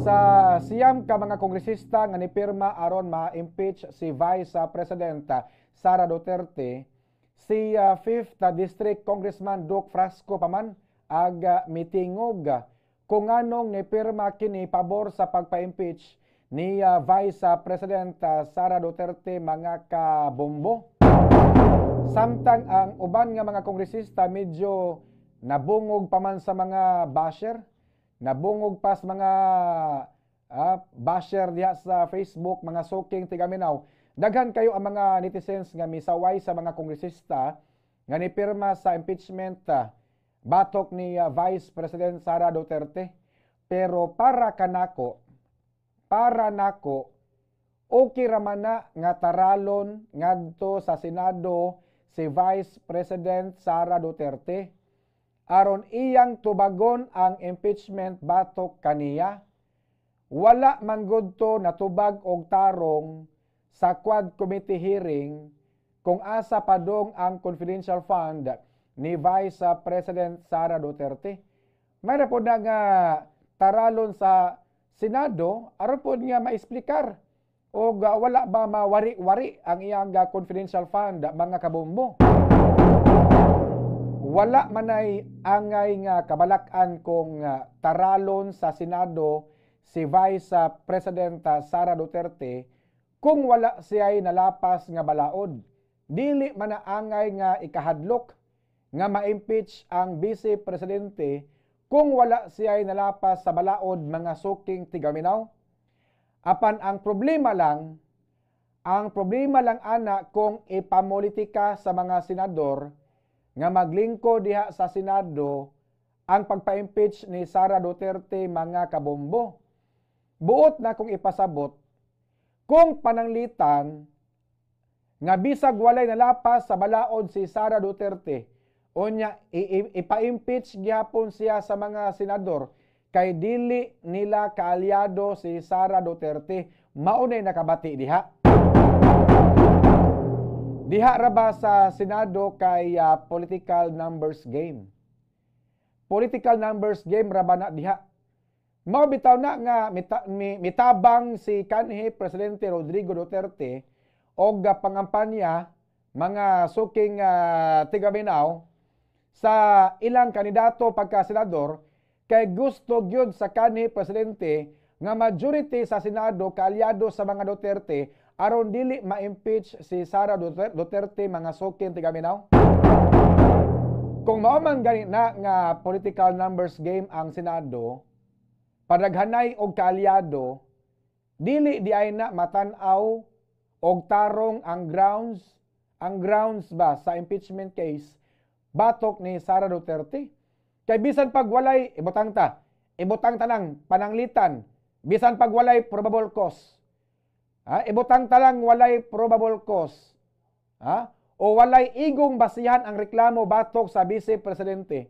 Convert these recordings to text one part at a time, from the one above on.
Sa 9 ka mga kongresista nga nipirma aron ma-impeach si Vice President Sara Duterte, si 5th District Congressman Duke Frasco pa man ag mitingog kung anong nipirma kini pabor sa pagpa-impeach ni Vice President Sara Duterte, mga kabombo. Samtang ang uban nga mga kongresista medyo nabungog pa man sa mga basher, nabungog pa sa mga basher diha sa Facebook, mga suking tigaminaw. Daghan kayo ang mga netizens nga misaway sa mga kongresista nga nipirma sa impeachment batok ni Vice President Sara Duterte. Pero para kanako, para nako, okay ra man na nga taralon ngadto sa Senado si Vice President Sara Duterte aron iyang tubagon ang impeachment batok kaniya. Wala man gud to natubag og tarong sa Quad Committee hearing kung asa padong ang confidential fund ni Vice President Sara Duterte. May na pod na nga taralon sa Senado aron pod nga maesplikar og wala ba mawari-wari ang iyang confidential fund, mga kabombo. Wala manay angay nga kabalak-an kung taralon sa Senado si Vice President Sara Duterte kung wala siya'y nalapas nga balaod. Dili man na angay nga ikahadlok nga ma-impeach ang Vice Presidente kung wala siya'y nalapas sa balaod, mga suking tigaminaw. Apan ang problema lang ana kung ipamulitika sa mga senador nga maglingkod diha sa Senado ang pagpa-impeach ni Sara Duterte, mga kabombo. Buot na kong ipasabot, kung pananglitan nga bisag walay nalapas sa balaod si Sara Duterte, unya ipa-impeach gihapon siya sa mga senador kay dili nila kaalyado si Sara Duterte, maunay nakabati diha. Diha ra ba sa Senado kay political numbers game? Political numbers game ra ba na diha? Mao bitaw na nga mitabang si kanhi Presidente Rodrigo Duterte og pangampanya, mga suking tigaminaw, sa ilang kandidato pagka senador kay gusto gyud sa kanhi presidente nga majority sa Senado kaalyado sa mga Duterte aron dili ma-impeach si Sara Duterte, mga suking tigaminaw. Kung mao man gani na nga political numbers game ang Senado, padaghanay og kaalyado, dili di ay na matan-aw og tarong ang grounds ba sa impeachment case batok ni Sara Duterte. Kay bisan pag walay, ibutang ta, ibutang tanang pananglitan, bisan pag walay probable cause. Ha? Ibutang ta lang walay probable cause. Ha? O walay igong basihan ang reklamo batok sa vice presidente.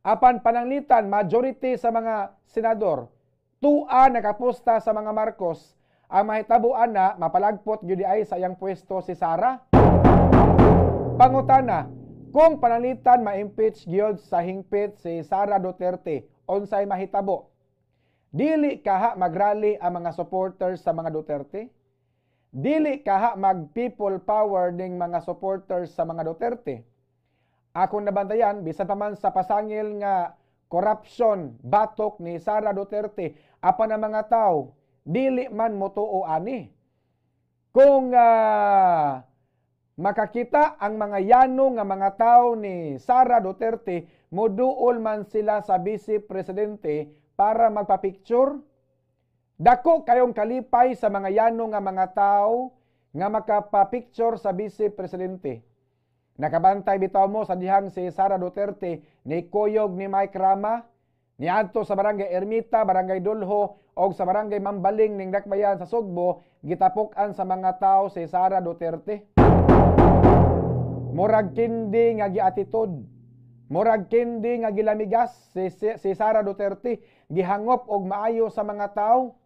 Apan pananglitan, majority sa mga senador, tua nakapusta sa mga Marcos, ang mahitabuan na mapalagpot gyud ay sa iyang pwesto si Sara. Pangutana, kung pananglitan ma-impeach gyud sa hingpit si Sara Duterte, unsay mahitabo? Dili kaha magrally ang mga supporters sa mga Duterte? Dili kaha mag people power ning mga supporters sa mga Duterte? Akong nabantayan, bisan pa man sa pasangil nga corruption batok ni Sara Duterte, apan ang mga tao dili man motuo ani. Kung makakita ang mga yano nga mga tao ni Sara Duterte, moduol man sila sa vice presidente para magpa-picture. Dako kayong kalipay sa mga yano nga mga tao nga makapa-picture sa vice presidente. Nakabantay bitaw mo sa dihang si Sara Duterte ni kuyog ni Mike Rama niadto sa Barangay Ermita, Barangay Dulho og sa Barangay Mambaling ning Dakbayan sa Sugbo, gitapok-an sa mga tao si Sara Duterte. Murag kindi nga giatitud. Murag kindi nga gilamigas si Sara Duterte, gihangop og maayo sa mga tao.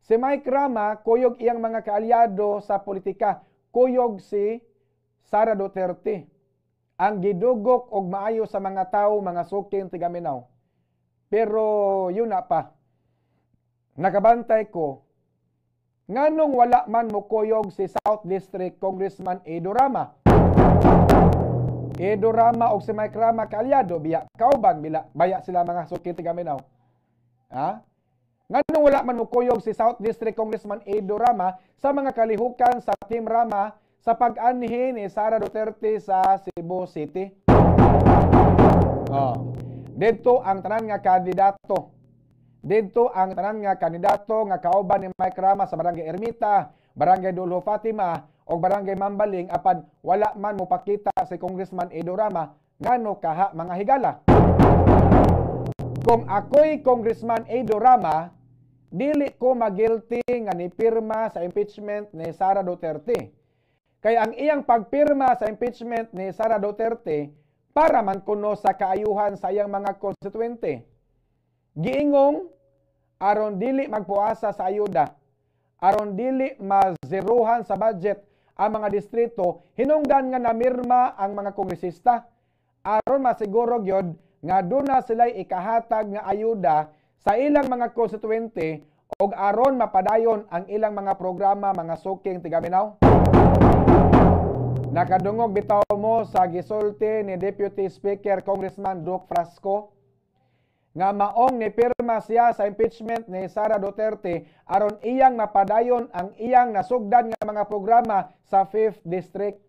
Si Mike Rama kuyog iyang mga kaalyado sa politika, kuyog si Sara Duterte. Ang gidugok og maayo sa mga tao, mga suking tigaminaw. Pero yun na pa. Nakabantay ko, nganong wala man mukuyog si South District Congressman Edo Rama? Edo Rama og si Mike Rama kaalyado biya, kauban bila baya sila, mga suki tigaminaw. Ha? Nganong wala man mukuyog si South District Congressman Edo Rama sa mga kalihukan sa Team Rama sa pag-anhi ni Sara Duterte sa Cebu City? Oh. Didto ang tanan nga kandidato. Didto ang tanan nga kandidato nga kauban ni Mike Rama sa Barangay Ermita, Barangay Duljo Fatima o Barangay Mambaling, apan wala man mopakita si Congressman Edo Rama. Ngano kaha, mga higala? Kung ako'y Congressman Edo Rama, dili ko magilty nga nipirma sa impeachment ni Sara Duterte. Kay ang iyang pagpirma sa impeachment ni Sara Duterte para man kuno sa kaayuhan sa iyang mga konstituente. Giingong aron dili magpuasa sa ayuda, aron dili mazerohan sa budget ang mga distrito, hinungdan nga namirma ang mga kongresista aron masiguro gyud nga duna sila'y ikahatag nga ayuda sa ilang mga konstituente og aron mapadayon ang ilang mga programa, mga suking tigaminaw. Nakadungog bitaw mo sa gisulti ni Deputy Speaker Congressman Duke Frasco nga maong nipirma siya sa impeachment ni Sara Duterte aron iyang mapadayon ang iyang nasugdan nga mga programa sa 5th District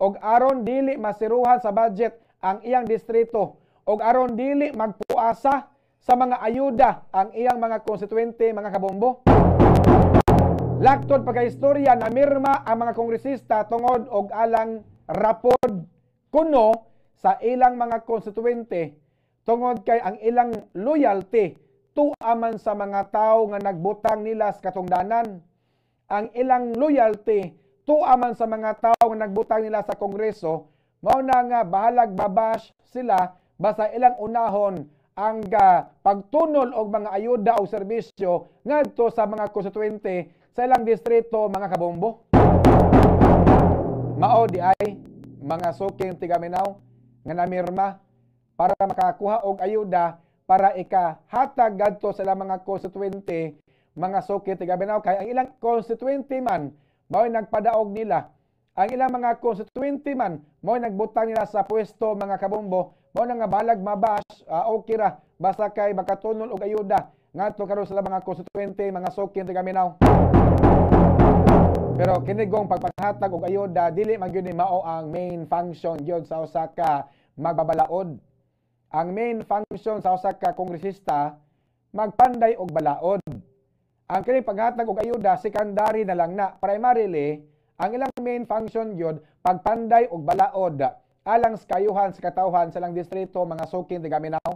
og aron dili masiruhan sa budget ang iyang distrito og aron dili magpuasa sa mga ayuda ang iyang mga konstituente, mga kabombo? Laktod pagkaistorya, namirma ang mga kongresista tungod og alang rapod kuno sa ilang mga konstituente, tungod kay ang ilang loyalty tuaman sa mga tao nga nagbutang nila sa katungdanan. Ang ilang loyalty tuaman sa mga tao nga nagbutang nila sa Kongreso, mao na nga bahalag babash sila, basta ilang unahon ang pagtunol og mga ayuda o serbisyo ngadto sa mga konstituente sa ilang distrito, mga kabombo. Mao di ay, mga suking tigaminaw, nga namirma para makakuha og ayuda para ikahatag gadto sa ilang mga konstituente, mga suki tigaminaw, kay ang ilang konstituente man mao'y nagpadaog nila. Ang ilang mga konstituente man mao'y nagbutang nila sa pwesto, mga kabombo. Mao na nga balag mabash, okay ra basta kay makatunol og ayuda ngadto karon sa mga konstituente, mga suki tigaminaw. Pero kini gong pagpanghatag og ayuda, dili man gyud ni mao ang main function gyud sa usa ka magbabalaod. Ang main function sa usa ka kongresista, magpanday og balaod. Ang kini paghatag og ayuda, secondary na lang na. Primarily, ang ilang main function gyud, pagpanday og balaod alang sa kayuhan sa katawhan sa ilang distrito, mga suking tigaminaw.